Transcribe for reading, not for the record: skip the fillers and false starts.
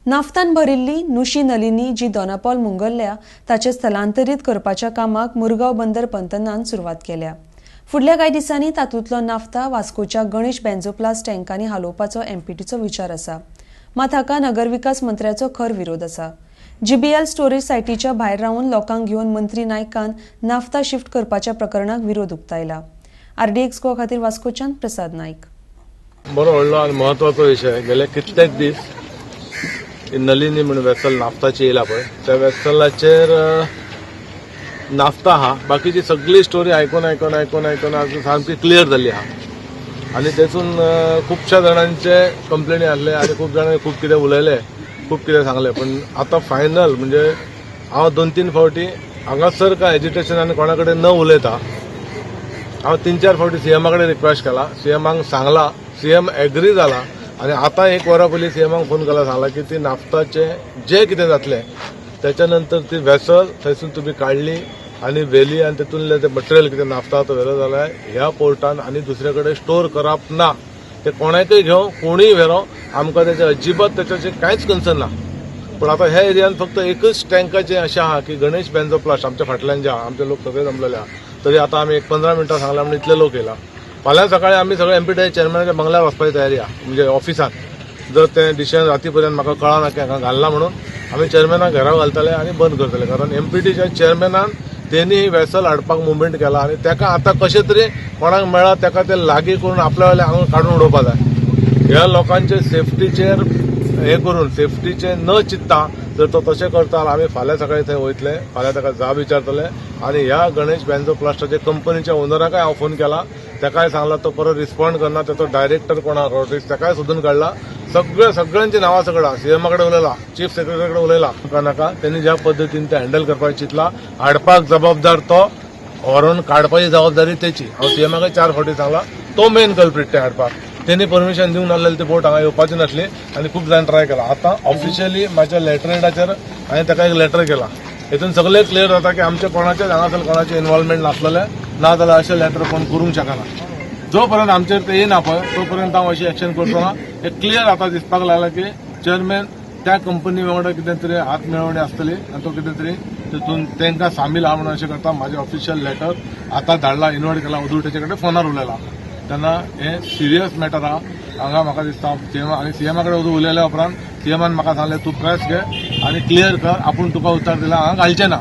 नाफ्तान भरिल्ली नुशी नलिनी जी दोनापावल मुंगरल्या ताचें स्थलांतरीत करपाच्या कामाक मुरगांव बंदर पंतनान सुरवात केल्या. फुडल्या कांय दिसांनी तातूंतलो नाफ्ता वास्कोच्या गणेश बेंझोप्लास टँकांनी हालोवपाचो एमपीटीचो विचार आसा. मात हाका नगरविकास मंत्र्याचो खर विरोध आसा. जीबीएल स्टोरेज सायटीच्या भायर रावन लोकांक घेवन मंत्री नायकान नाफ्ता शिफ्ट करपाच्या प्रकरणाक विरोध उक्तायला. आरडीएक्स गोवा खातीर वास्कोच्यान प्रसाद नायक. बरो व्हडलो आनी म्हत्वाचो विशय. गेले कितलेच दीस ही नलिनी म्हूण वेसल नाफ्ताची येयला पळय, त्या वेसलाचेर नाफ्ता आहा. बाकीची सगळी स्टोरी आयकून आयकून आयकून आयकून आजून सामकी क्लियर जाल्ली आहा आनी तेतून खुबश्या जाणांचे कंप्लेनी आसले आनी खूब जाणांनी खूब कितें उलयले, खूब कितें सांगलें. पण आतां फायनल म्हणजे हांव 2-3 फावटी हांगासर काय एजिटेशन आनी कोणा कडेन न उलयता हांव 3-4 फावटी सीएमा कडेन रिक्वेस्ट केला, सीएमाक सांगला, सीएम एग्री जाला आनी आतां एक वरां पयलीं सीएमाक फोन केला, सांगला की ती नाफ्ताचें जें कितें जातलें त्याच्या नंतर ती वेसल थंयसून तुमी काडली आनी व्हेली आनी तेतूंतलें तें मटेरियल कितें नाफ्ता तो व्हेलो जाल्यार ह्या पोर्टान आनी दुसरे कडेन स्टोर करप ना. ते कोणाकय घेवं, कोणूय व्हेरो, आमकां तेचे अजिबात तेच्याचेर कांयच कन्सर्न ना. पूण आतां ह्या एरियान फक्त एकच टँकाचें अशें आहा की गणेश बेंझोप्लास्ट आमच्या फाटल्यान जे आहा, आमचे लोक सगळे जमलेले आहा. तरी आतां आमी एक 15 मिनटां सांगला म्हणून इतले लोक येयला. फाल्यां सकाळी आमी सगळे एमपीटी चेअरमॅनाच्या बंगल्यार वचपाची तयारी आहा, म्हणजे ऑफिसान. जर तें डिसिजन राती पर्यंत म्हाका कळना की हांगा घालना म्हणून आमी चेअरमॅनाक घरा घालतले आनी बंद करतले. कारण एमपीटीच्या चेअरमॅनान तेणी ही वेसल हाडपाक मुवमेंट केला आनी तेका आतां कशें तरी कोणाक मेळत तेका ते लागीं करून आपल्या वयल्यान हांगा काडून उडोवपा जाय. ह्या लोकांचे सेफ्टीचेर हे करून सेफ्टीचे न चिंतता जर तो तशें करता जाल्यार आमी फाल्यां सकाळी थंय वयतले, फाल्यां ताका जाब विचारतले. आनी ह्या गणेश बेंझोप्लास्टाच्या कंपनीच्या ओनराकय हांव फोन केला, तेकाय सांगला, तो परत रिस्पॉन्ड करना. तेचो डायरेक्टर कोण आहा रॉड्रिक्स, तेकाय सोदून काडला. सगळे सगळ्यांची नांवां सगळं सीएमा कडेन उलयला, चीफ सेक्रेटरी कडेन उलयला. नाका नाका, त्यांनी ज्या पद्दतीन ते हँडल करपाक चिंतला, हाडपाक जबाबदार तो, व्हरून काडपाची जबाबदारी तेची. हांव सीएमाकय 4 फावटी सांगला, तो मेन कल्प्रीट ते हाडपाक. तेणी परमिशन दिवंक नासलें, ती बोट हांगा येवपाची नासली आनी खूब जाण ट्राय केला. आतां ऑफिशियली म्हाज्या लेटरहेडाचेर हांवें ताका एक लेटर केला. हेतून सगळें क्लियर जाता की आमच्या कोणाचेच हांगासर कोणाचें इन्वॉल्वमेंट नासलेलें, ना जाल्यार अशें लेटर कोण करूंक शकना. जो पर्यंत आमचेर ते येना पळय तो पर्यंत हांव अशी एक्शन करचो ना. हे क्लियर आतां दिसपाक लागलां की चेअरमॅन त्या कंपनी वांगडा कितें तरी हात मेळवणी आसतली आनी तो कितें तरी तितून तांकां सामील आहा म्हणून अशें करता. म्हाजें ऑफिशियल लेटर आतां धाडला, इन्वायट केला, अदूं तेचे कडेन फोनार उलयला. तेन्ना हें सिरियस मॅटर आहा. हांगा म्हाका दिसता सीएम आनी सीएमा कडेन अदूं उलयल्या उपरांत सीएमान म्हाका सांगलें, तूं प्रेस घे आनी क्लियर कर, आपूण तुका उतर दिला हांगा घालचें ना.